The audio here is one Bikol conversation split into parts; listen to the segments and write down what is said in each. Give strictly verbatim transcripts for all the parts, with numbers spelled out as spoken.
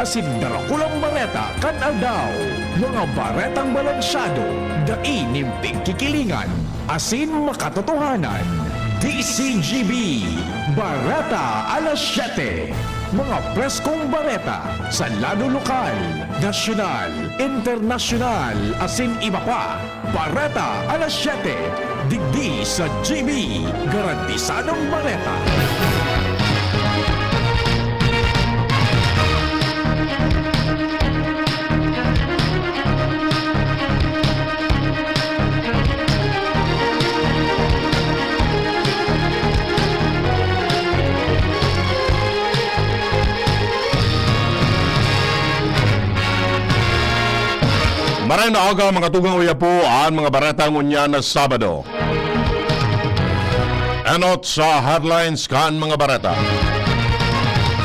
asin darakulang bareta kan aldaw. Mga baretang balansyado, dai nin pigkikilingan, asin makatotohanan. D C G B, Bareta alas siyete. Mga preskong bareta sa lado lokal, nasyonal, internasyonal, asin iba pa. Bareta alas siyete, digdi sa G B, garantisadong bareta. Maray na aga, mga tugang, uya po an mga bareta ngunyan na Sabado. Enot sa headlines kan mga bareta.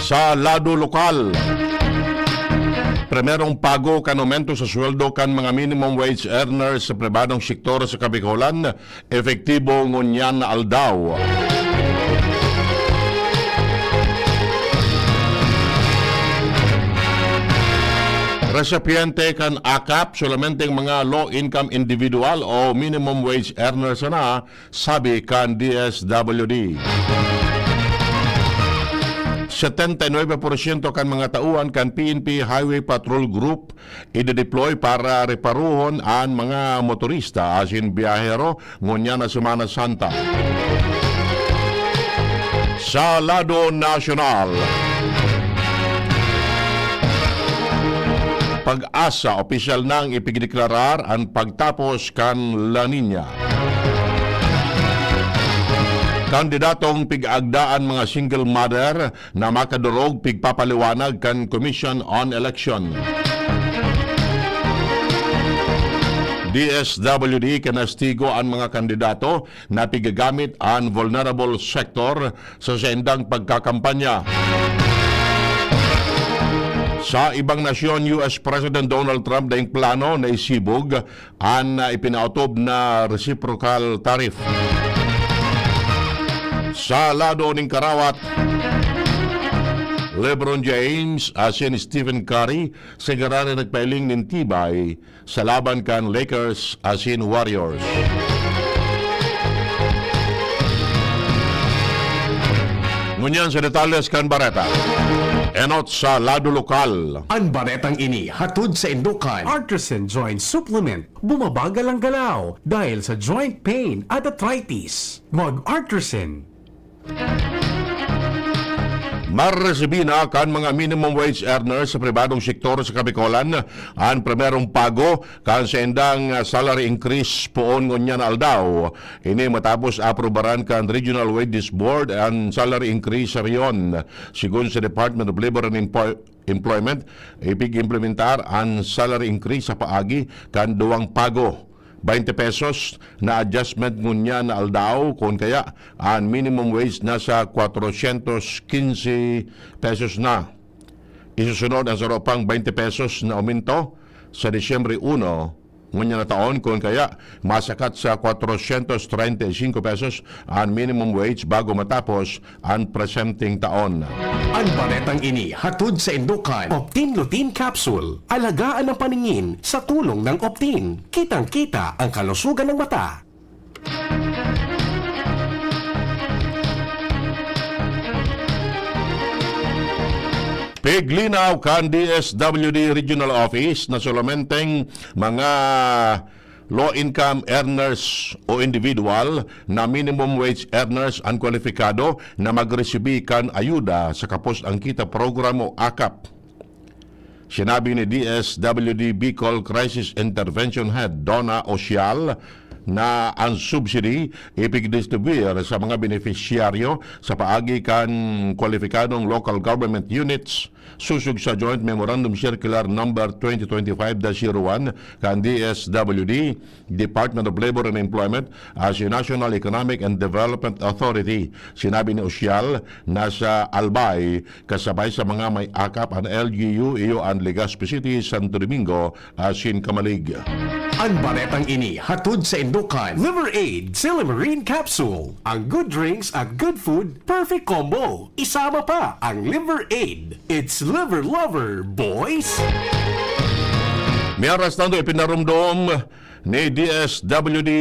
Sa lado lokal, primerong pago kan aumento sa sweldo kan mga minimum wage earners sa pribadong sektor sa Kabikolan, epektibo ngunyan na aldaw. Resipyente kan akap, solamente ang mga low-income individual o minimum wage earner sana, sabi kan D S W D. Setenta y nuebe porsyento kan mga tauhan kan P N P Highway Patrol Group idedeploy para reparohon an mga motorista asin biyahero ngunyan na Semana Santa. Sa lado nasyonal, PAGASA opisyal nang ipigdeklarar an pagtapos kan La Niña. Kandidatong pig-aagda an mga single mother na makadorog pigpapaliwanag kan Commission on Election. D S W D kinastigo an mga kandidato na pigagamit an vulnerable sector sa saindang pagkakampanya. Sa ibang nasyon, U S President Donald Trump daing plano na isibog an, ah, ipinaotob na reciprocal tariff. Sa lado nin karawat, LeBron James asin Stephen Curry sa gararay nagpahiling nin tibay sa laban kan Lakers asin Warriors. Ngunyan sa detalles kan bareta. Enot sa lado lokal. An baretang ini hatod saindo kan Artisan Joint Supplement. Bumabagal ang galaw dahil sa joint pain at arthritis. Mag-Artisan. Maresibi na kan mga minimum wage earners sa pribadong sektor sa Kabikolan an primerong pago kan saindang salary increase poon ngunyan na aldaw. Ini matapos aprubaran kan Regional Wages Board an salary increase sa rehiyon. Sigon sa Department of Labor and Empo-, Employment, ipig-implementar an salary increase sa paagi kan duwang pago. Baynte pesos na adjustment ngunyan na aldaw, kun kaya an minimum wage nasa kwatrosyentos kinse pesos na. Isusunod an saro pang baynte pesos na aumento sa Disyembre uno ngunyan na taon, kun kaya masakat sa kwatrosyentos treinta y cinco pesos an minimum wage bago matapos an presenteng taon. An baretang ini hatod saindo kan Optin Lutein Capsule. Alagaan ang paningin sa tulong ng Optin. Kitang-kita ang kalusugan ng mata. Piglinaw kan D S W D Regional Office na solamenteng mga low-income earners o individual na minimum wage earners an kwalipikado na magresibi kan ayuda sa Kapos ang Kita Program o akap. Sinabi ni D S W D Bicol Crisis Intervention Head Donna Osial na an subsidy ipigdistribuir sa mga benepisyaryo sa paagi kan kwalipikadong local government units sosog sa Joint Memorandum Circular Number twenty twenty-five dash zero one kan D S W D, Department of Labor and Employment, asin National Economic and Development Authority. Sinabi ni Osial na sa Albay, kasabay sa mga may akap an L G U, iyo an Legazpi City, Santo Domingo, asin Camalig. An baretang ini hatod saindo kan Liver Aid Silymarin Capsule. Ang good drinks at good food, perfect combo. Isama pa ang Liver Aid. It's Liver Lover, boys! Mientras tanto, ipinarumdom ni D S W D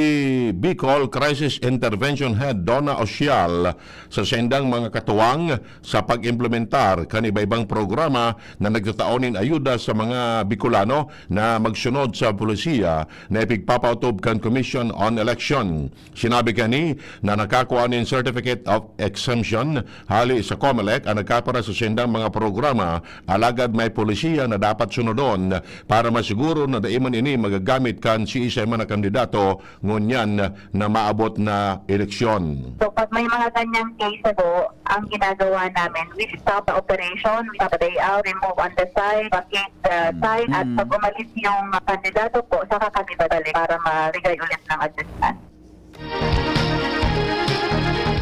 Bicol Crisis Intervention Head Donna Osial sa saindang mga katuwang sa pag-implementar kan iba-ibang programa na nagtatao nin ayuda sa mga Bicolano na magsunod sa polisiya na ipigpapautob kan Commission on Election. Sinabi kani na nakakua nin Certificate of Exemption hali sa Comelec an nagkapara sa saindang mga programa, alagad may polisiya na dapat sunodon para masiguro na dai man ini magagamit kan siisay man na kandidato ngunyan na maabot na eleksyon. So, pag may mga ganyang case po, ang ginagawa namin, we stop the operation, we stop the day out, remove on the site, vacate the site, at pag umalis yung kandidato po, saka kami babalik para magbigay ulit ng assistance.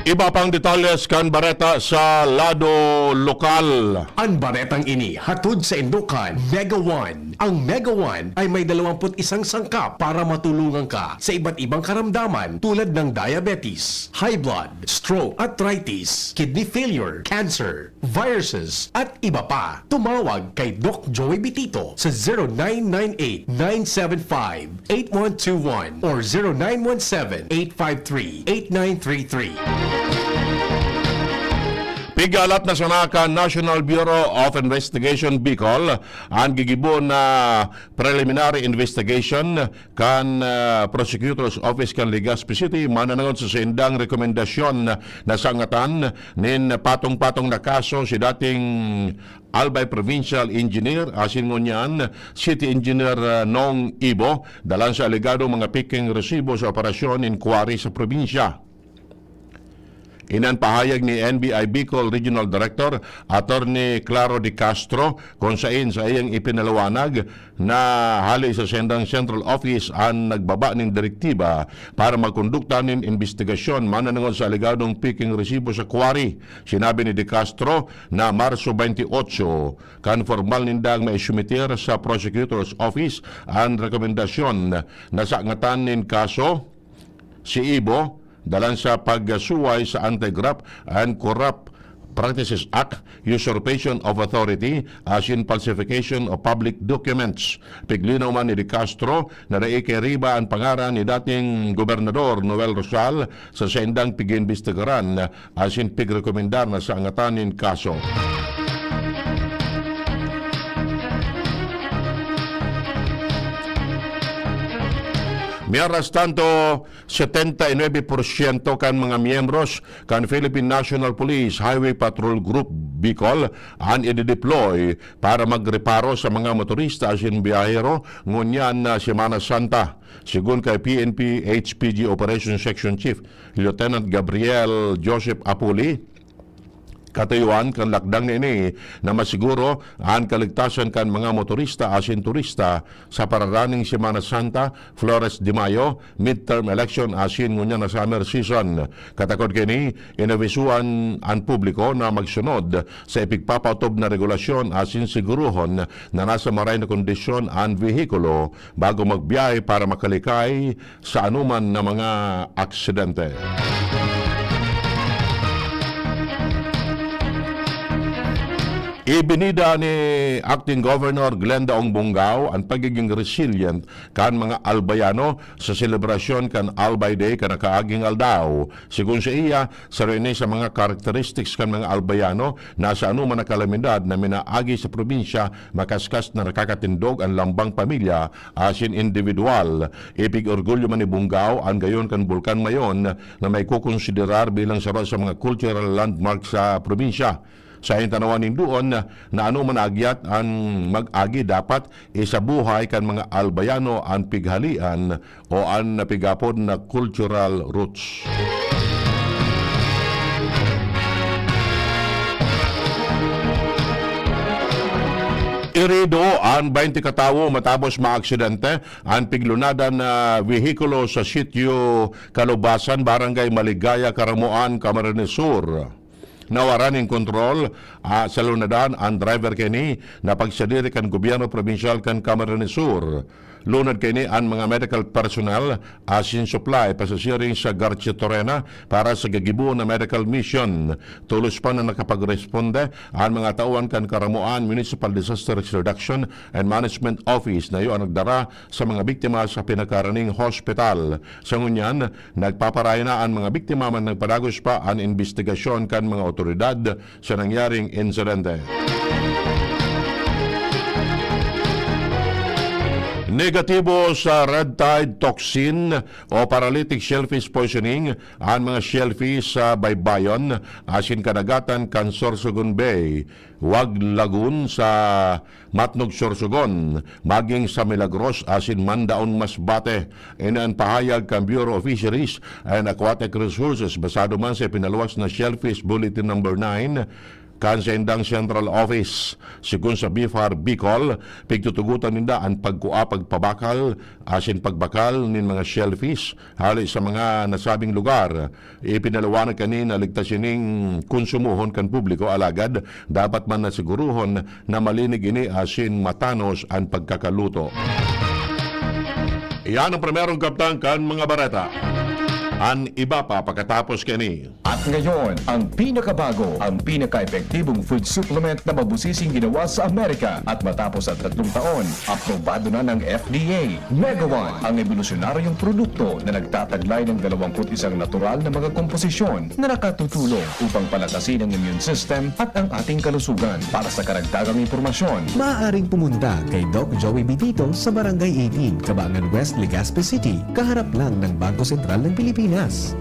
Iba pang detalles kan bareta sa lado lokal. An baretang ini hatod saindo kan Mega One. Ang Mega One ay may dalawampu't isang sangkap para matulungan ka sa iba't ibang karamdaman tulad ng diabetes, high blood, stroke, arthritis, kidney failure, cancer, viruses, at iba pa. Tumawag kay Doc Joey Bitito sa zero nine nine eight, nine seven five, eight one two one or zero nine one seven, eight five three, eight nine three three. Pigalat na sana kan National Bureau of Investigation Bicol an gigibo na preliminary investigation kan, ah, Prosecutor's Office kan Legazpi City mananangod sa saindang rekomendasyon na sangatan nin patong-patong na kaso si dating Albay Provincial Engineer asin ngunyan City Engineer, ah, Nong Ibo dalan sa alegadong mga peking resibo sa operasyon nin quarry sa probinsya. Inan pahayag ni N B I Bicol Regional Director Attorney Claro de Castro, kung sain sa iyang ipinaliwanag na hali sa saindang central office an nagbaba nin direktiba para magkondukta nin imbestigasyon mananangod sa alegadong peking resibo sa quarry. Sinabi ni de Castro na Marso twenty-eight, kan formal nindang maisumiter sa prosecutor's office an rekomendasyon na sangatan nin kaso si Ibo dalan sa pagsuway sa Anti-Graft and Corrupt Practices Act, Usurpation of Authority, asin Falsification of Public Documents. Piglinaw man ni De Castro na dai kairiba an pangaran ni dating Gobernador Noel Rosal sa saindang pig-imbestigaran asin pigrekomendar na sangatan nin kaso. Mientras tanto, setenta y nuebe porsyento kan mga miyembros kan Philippine National Police Highway Patrol Group Bicol an idideploy para magreparo sa mga motorista asin biyahero ngunyan na Semana Santa. Segun kay P N P H P G Operations Section Chief Lieutenant Gabriel Joseph Apuli, katuyuan kan lakdang na ini na masiguro an kaligtasan kan mga motorista asin turista sa pararaning Semana Santa, Flores de Mayo, midterm election asin ngunyan na summer season. Katakod kaini, inabisuhan an publiko na magsunod sa ipigpapautob na regulasyon asin siguruhon na nasa maray na kondisyon an vehikulo bago magbiyahe para makalikay sa anoman na mga aksidente. Ibinida ni Acting Governor Glenda Ong Bongao an pagiging resilient kan mga Albayano sa selebrasyon kan Albay Day kan nakaaging aldaw. Segun sa iya, saro ini sa mga characteristics kan mga Albayano na sa anoman na kalamidad na minaagi sa probinsya, makaskas na nakakatindog an lambang pamilya asin individual. Ipig-orgulyo man ni Bongao an gayon kan Bulkan Mayon na maikokonsiderar bilang saro sa mga cultural landmark sa probinsya. Sa tanawan nin duon na anoman na agyat an mag-agi, dapat isabuhay kan mga Albayano an pighalian o an napigapod na cultural roots. Irido an baynte katawo matapos maaksidente an piglunadan na vehikulo sa Sitio Kalubasan, Barangay Maligaya, Caramoan, Camarines Sur. Nawara nin kontrol, ah, sa lunadan an driver kaini na pagsadiri kan gobyerno probinsyal kan Camarines Sur. Lunad kaini an mga medical personnel asin supply pasasiring sa Garchitorena para sa gagibo na medical mission. Tolos pa na nakapagresponde an mga tawan kan Caramoan Municipal Disaster Risk Reduction and Management Office na iyo ang nagdara sa mga biktima sa pinakaraning hospital. Sa ngunyan, nagpaparahay na an mga biktima man nagpadagos pa an imbestigasyon kan mga otoridad sa nangyaring insidente. Negatibo sa red tide toxin o paralytic shellfish poisoning an mga shellfish sa baybayon asin kadagatan kan Sorsogon Bay, Wag Lagoon sa Matnog, Sorsogon, maging sa Milagros asin Mandaon, Masbate. Ini an pahayag kan Bureau of Fisheries and Aquatic Resources basado man sa ipinaluwas na Shellfish Bulletin Number nine kan saindang Central Office. Sigon sa BFAR Bicol, pigtutugotan ninda an pagkua, pagpabakal asin pagbakal nin mga shellfish hale sa mga nasabing lugar. Ipinaliwanag kaini na ligtas ining konsumohon kan publiko, alagad dapat man na sigurohon na malinig ini asin matanos an pagkakaluto. Iyan ang primerong kabtang kan mga bareta. An iba pa pakatapos kaini. At ngayon, ang pinakabago, ang pinaka-epektibong food supplement na mabusising ginawa sa Amerika. At matapos ang tatlong taon, aprobado na ng F D A. Mega One, ang ebolusyonaryong produkto na nagtataglay ng dalawampu't isang natural na mga komposisyon na nakatutulong upang palakasin ang immune system at ang ating kalusugan. Para sa karagdagang impormasyon, maaaring pumunta kay Doc Joey Bitito sa Barangay eighteen, Cabangan West, Legazpi City, kaharap lang ng Bangko Sentral ng Pilipinas.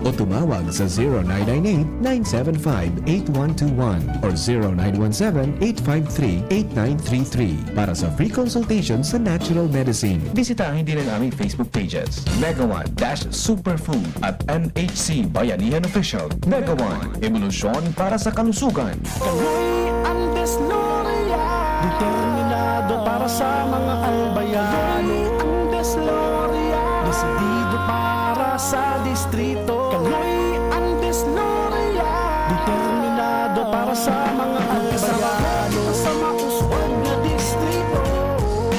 O tumawag sa zero nine nine eight, nine seven five, eight one two one or zero nine one seven, eight five three, eight nine three three para sa free consultation sa natural medicine. Bisitahin din ang aming Facebook pages, Mega One dash Superfood at M H C Bayanihan Official. Mega One, ebolusyon para sa kalusugan. Kaloy Andes Loria. Determinado para sa mga albayano. Kaloy Andes Loria. Desidido para sa distrito. Kaloy Andes Loria. Determinado para sa mga albayano. Sa mauswag na distrito.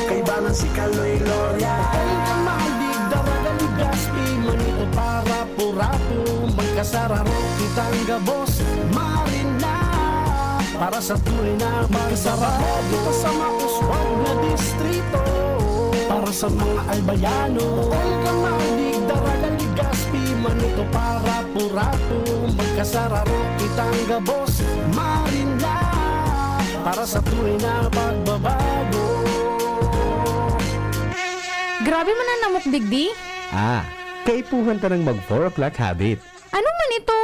Kaibanan si Kaloy Loria. Kaloy Andes Loria. Dara Legazpi, Manito para Purato, magkasararo kitang gabos, Marina. Para sa tunay na magkasararo kita sa mauswag na distrito. Para sa mga albayano, Olga Madig, Daraga, Legazpi, Manito para Purato, magkasararo kitang gabos, Marina. Para sa tunay na pagbabago. Grabe man an namok digdi. Ah, kaipuhan ta nang mag four o'clock habit. Ano man ito?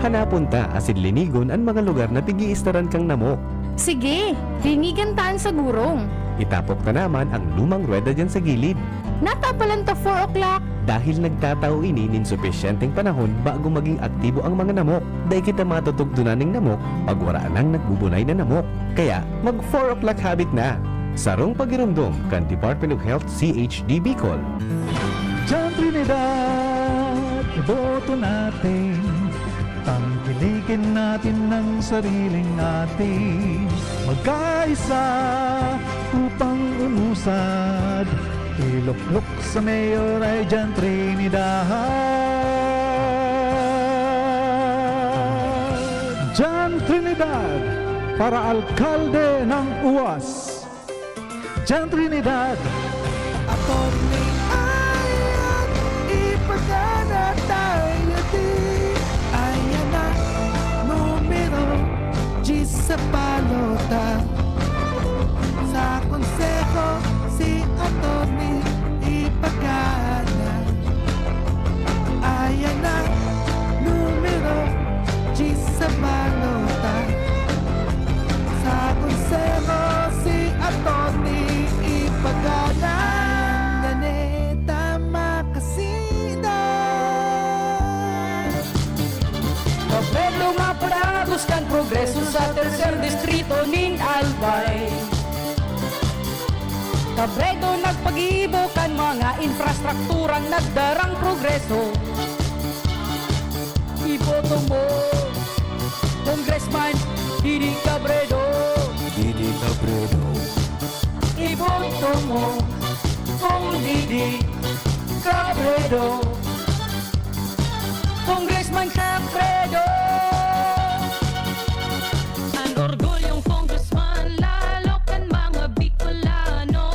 Hanapon ta asin linigon an mga lugar na pig-iistaran kang namok. Sige, linigan ta an sa gurong. Itapok ta naman ang lumang ruweda diyan sa gilid. Natapalan ta four o'clock. Dahil nagtatao ini nin supisyenteng panahon bago maging aktibo ang mga namok. Dai kita matutugdonan nin namok pag wara nang nagbubunay na namok. Kaya, mag four o'clock habit na. Sarong pagiromdom kan Department of Health C H D Bicol. Diyan Trinidad, iboto natin. Tangkilikin natin ang sariling atin. Magkaisa upang umusad. Iluklok sa mayor ay Jan Trinidad. Jan Trinidad para alkalde ng U A S. Jan Trinidad. Attorney Ayan, ipagana tayo di. Ayan na, numero diyes sa balota. Sa konseho, si Attorney ipagana. Ayan na, numero diyes sa balota. Sa konseho, si Attorney ipagana. Yan eh, tama kasi na. Pablo mapadagos kan progreso sa tercer distrito nin Albay. Cabredo nagpagibo kan mga infrastrukturang nagdarang progreso. Iboto mo, Congressman Didi Cabredo. Didi Cabredo. Iboto mo, Kong Didi Cabredo, Congressman Cabredo. An orgulyong congressman, lalo kan mga Bicolano.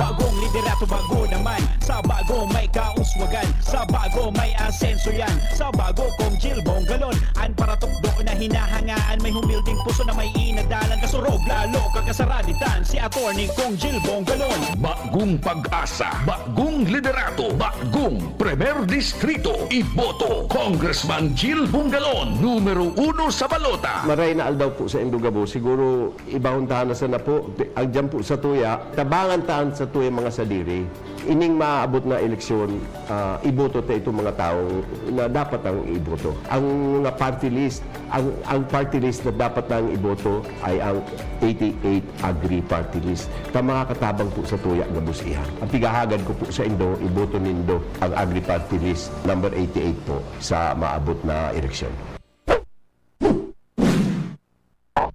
Bagong liderato, bago naman. Sa bago may kauswagan, sa bago may asenso yan. Sa bago, Kong Jil Bongalon, an paratukdo na hinahangaan. May humilding puso na may inadalan. Kasurog lalo kakasaraditan, si Attorney Kong Jil Bongalon. Bagong pag-asa, bagong liderato, bagong Primer Distrito. Iboto, Congressman Jil Bongalon, numero uno sa balota. Maray na aldaw po sa indo gabos. Siguro, ibahon ta na sana po, agdiyan po sa tuya, tabangan ta sa tuya mga sadiri. Ining maabot na eleksyon, ah, iboto ta itong mga taong na dapat ang iboto. Ang mga party list, ang, ang party list na dapat nang iboto ay ang eighty-eight Agri Party List. Ta makakatabang po sa tuya gabos iyan. Ang pigahagad ko po sa indo, iboto nindo ang Agri Party List number eighty-eight po sa maabot na eleksyon.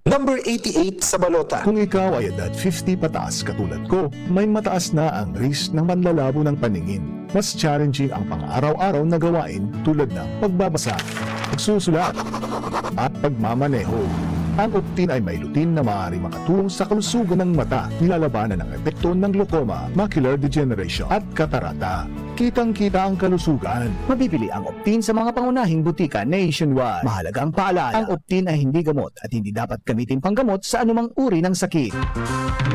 Number eighty-eight sa balota. Kung ikaw ay edad fifty pataas katulad ko, may mataas na ang risk ng manlalabo ng paningin. Mas challenging ang pang-araw-araw na gawain tulad ng pagbabasa, pagsusulat, at pagmamaneho. Ang Optin ay may lutein na maaaring makatulong sa kalusugan ng mata, nilalabanan ang epekto ng glaucoma, macular degeneration, at katarata. Kitang-kita ang kalusugan. Mabibili ang Optin sa mga pangunahing butika nationwide. Mahalagang paalala, ang Optin ay hindi gamot at hindi dapat gamitin panggamot sa anumang uri ng sakit.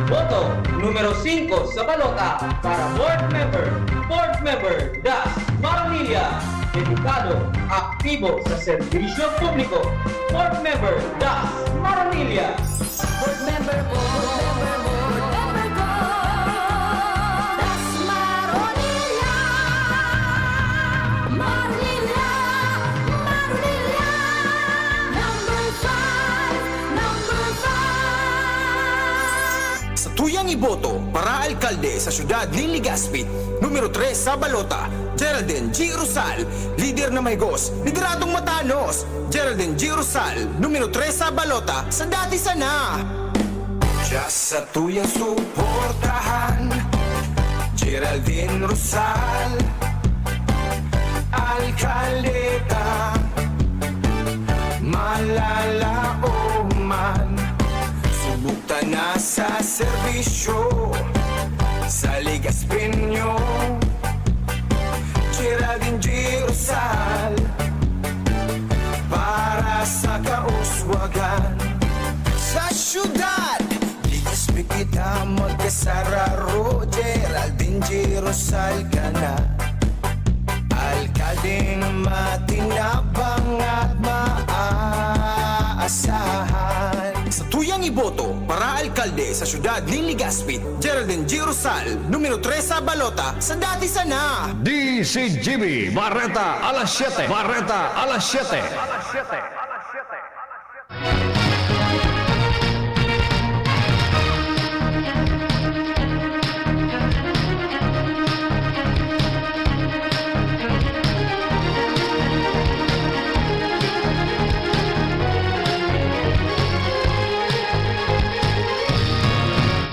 Boto numero singko sa balota para Board Member, Board Member Das Maronilla, dedikado, aktibo sa serbisyo publiko. Board Member Das Maronilla. Board member ko, board member ko, Das Maronilla. Maronilla, Maronilla. Number five, number five. Sa tuyang iboto para alkalde sa siyudad nin Legazpi, numero tres sa balota, Geraldine G. Rosal, lider na mahigos, lideradong matanos. Geraldine G. Rosal, numero tres sa balota, sa dati sana. Diya sa tuyang suportahan, Geraldine Rosal, alkaldeta, malalaom man, subok ta na sa serbisyo, sa Legazpeño, Geraldine G. Rosal, para sa kauswagan. Sa siyudad, Legazpi kita magkasararo, Geraldine G. Rosal ka na. Alkaldeng matinabang at maaasahan. Sa tuyang iboto para alkalde sa siyudad nin Legazpi, Geraldine G. Rosal, numero tres sa balota, sa dati sana. D C G B, Bareta, alas siyete. Bareta, alas siyete.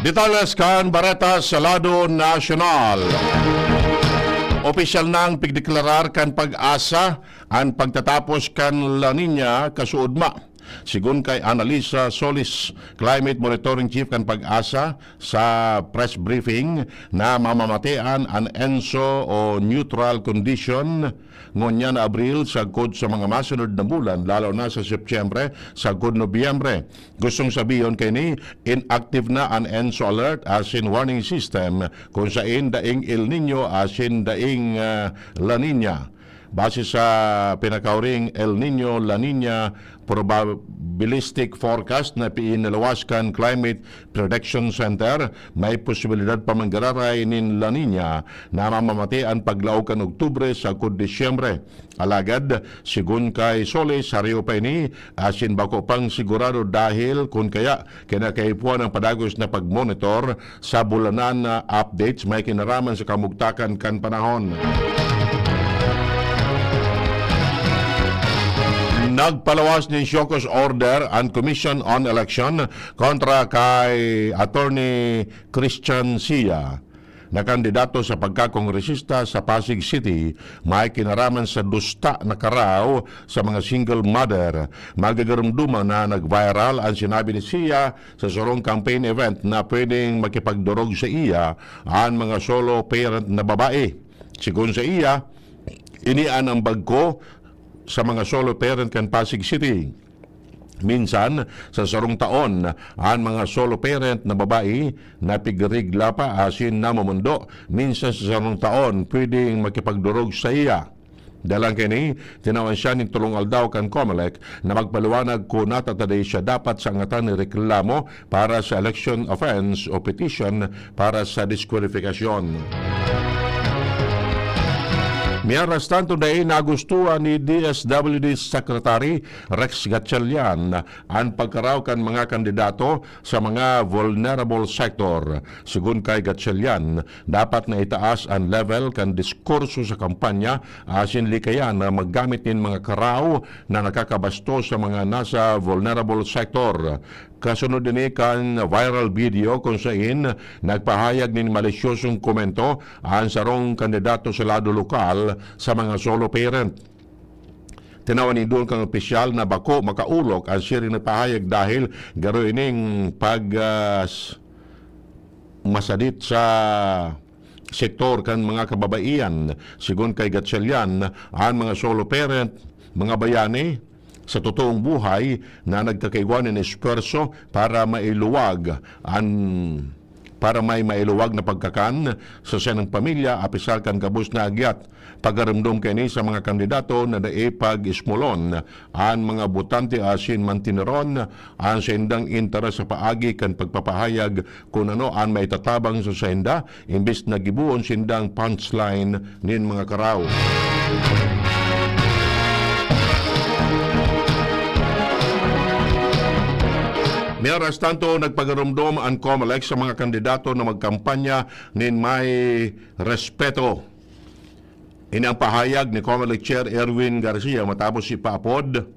Detalles kan bareta sa lado nasyonal. Opisyal nang pigdeklarar kan PAGASA an pagtatapos kan La Niña kasuodma. Sigon kay Annalisa Solis, Climate Monitoring Chief kan PAGASA, sa press briefing na mamamatean an ENSO o neutral condition ngunyan na Abril sagkod sa mga masunod na bulan, lalo na sa Setyembre sagkod Nobyembre. Gustong sabihon kaini, inactive na an ENSO alert asin warning system, kun sain daing El Niño asin daing, ah, La Niña. Base sa pinakauring El Niño, La Niña probabilistic forecast na ipinaluwas kan Climate Prediction Center, may posibilidad pa manggararay nin La Niña na mamamati an paglaog kan Oktubre sagkod Disyembre. Alagad, sigon kay Solis, sariho pa ini asin bako pang sigurado dahil kun kaya kinakaipuhan ang padagos na pagmonitor sa bulanan na updates may kinaraman sa kamugtakan kan panahon. Nagpalawas nin show cause order an Commission on Election kontra kay Attorney Christian Sia. na kandidato sa pagkakongresista sa Pasig City, may kinaraman sa dusta na karaw sa mga single mother. Magagarumduman na nag-viral an sinabi ni Sia sa sarong campaign event na pwedeng makipagdorog sa iya an mga solo parent na babae. Sigon sa iya, ini an ambag ko sa mga solo parent kan Pasig City. Minsan, sa sarong taon, an mga solo parent na babae napigregla pa asin namomondo. Minsan sa sarong taon, pwedeng makipagdorog sa iya. Dalang kaini, tinawan siya nin tolong aldaw kan Comelec na magpaliwanag kun nata ta dai siya dapat sangatan nin reklamo para sa election offense o petition para sa diskwalifikasyon. Mientras tanto, dai nagustuhan ni D S W D Secretary Rex Gatchalian an pagkaraw kan mga kandidato sa mga vulnerable sector. Sigon kay Gatchalian, dapat na itaas an level kan diskurso sa kampanya asin likayan na maggamit nin mga karaw na nakakabastos sa mga nasa vulnerable sector. Kasunod ini kan viral video kun sain nagpahayag nin malisyosong komento an sarong kandidato sa lado lokal sa mga solo parent. Tinawan nin duon kan opisyal na bako makaolok an siring na pahayag dahil garo ining pag, ah, s-, masadit sa sektor kan mga kababaihan. Sigon kay Gatchalian, an mga solo parent, mga bayani sa totoong buhay na nagkakaigwa nin esfuerso para mailuwag an, para may mailuwag na pagkakan sa saindang pamilya, apisar kan gabos na agyat. Pagharumdom kaini sa mga kandidato na dai pag-ismolon an mga botante asin mantineron an saindang interes sa paagi kan pagpapahayag kun ano an maitatabang sa sainda, imbes na gibohon sindang punchline nin mga karaw. Mientras tanto, nagpagaromdom an Comelec sa mga kandidato na magkampanya nin may respeto. Ini ang pahayag ni Comelec Chair Erwin Garcia matapos ipaapod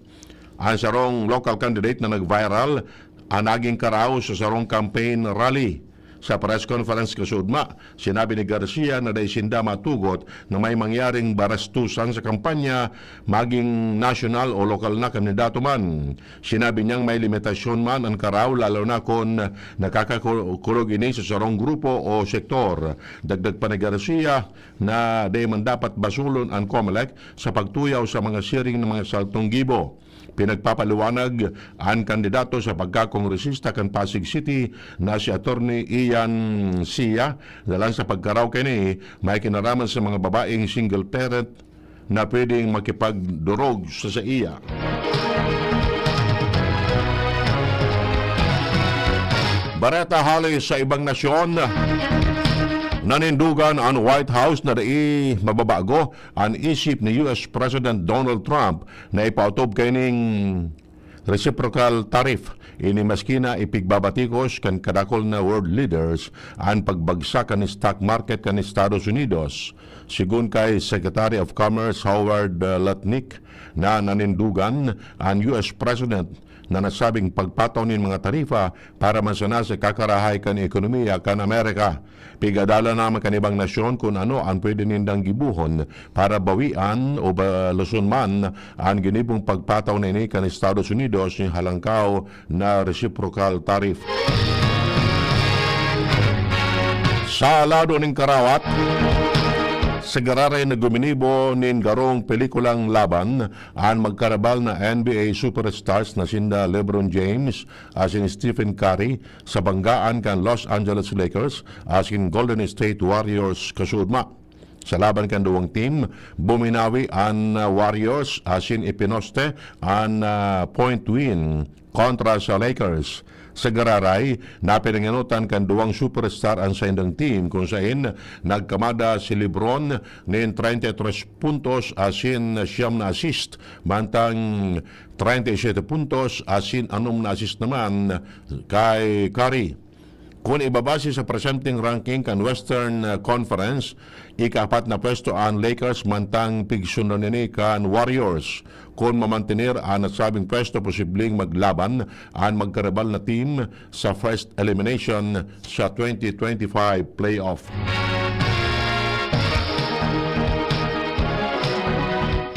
an sarong local candidate na nag-viral an naging karaw sa sarong campaign rally. Sa press conference kasuodma, sinabi ni Garcia na dai sinda matugot na may mangyaring barastusan sa kampanya, maging nasyonal o lokal na kandidato man. Sinabi niyang may limitasyon man an karaw, lalo na kun nakakakulog ini sa sarong grupo o sektor. Dagdag pa ni Garcia na dai man dapat basulon an Comelec sa pagtuyaw sa mga siring na mga saltong gibo. Pinagpapaliwanag an kandidato sa pagkakongresista kan Pasig City na si Attorney Ian Sia, dalan sa pagkaraw kaini, may kinaraman sa mga babaeng single parent na pwedeng makipagdorog sa saiya. Bareta hale sa ibang nasyon, nanindugan an White House na dai mababago an isip ni U S President Donald Trump na ipaotob kaining reciprocal tariff. Ini maski na ipigbabatikos kan kadakul na world leaders an pagbagsak kan stock market kan Estados Unidos. Sigon kay Secretary of Commerce Howard, uh, Lutnick, na nanindugan an U S President na nasabing pagpataw nin mga tarifa para man sana sa kakarahay kan ekonomiya kan Amerika. Pigadalan naman kan ibang nasyon kun ano an pwede nindang gibohon para bawian o baluson man an ginibong pagpataw na ini kan Estados Unidos nin halangkaw na reciprocal tariff. Sa lado nin karawat, sa gararay na guminibo nin garong pelikulang laban an magkarabal na N B A superstars na sinda LeBron James asin Stephen Curry sa banggaan kan Los Angeles Lakers asin Golden State Warriors kasuodma. Sa laban kan duwang team, buminawi an, uh, Warriors asin ipinoste an, uh, point win kontra sa Lakers. Sa gararay, napinangenotan kan duwang superstar an saindang team, kun saen nagkamada si LeBron nin treinta y tres puntos asin siyam na assist, mantang treinta y siete puntos asin anom na assist naman kay Curry. Kun ibabase sa presenteng ranking kan Western, uh, Conference, ikaapat na pwesto an Lakers, mantang pigsundan ini kan Warriors. Kun mamantener an nasabing pwesto, posibleng maglaban an magkaribal na team sa first elimination sa twenty twenty-five playoff.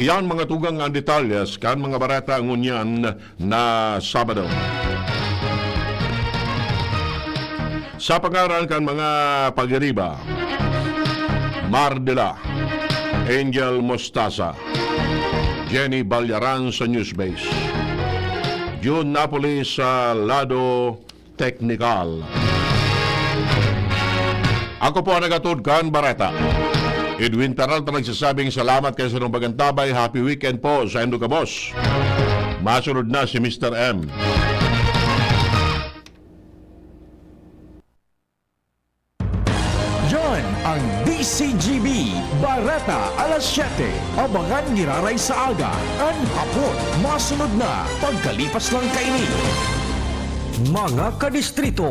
Iyan mga tugang ang detalyes kan mga bareta ngunyan na Sabado. Sa pangaran kan mga pagiriba, Mardela, Angel Mostaza, Jenny Balyaran sa Newsbase, June Napoli sa Lado Teknikal. Ako po ang nagatod kan bareta. Edwin Peralta nagsasabing salamat kayo sa inyong pagantabay. Happy weekend po sa Indo Kabos. Masunod na si Mister M. Yan ang D C G B Bareta alas siyete. Abangan giraray sa aga, an hapon. Masunod na pagkalipas lang kaini. Mga kadistrito,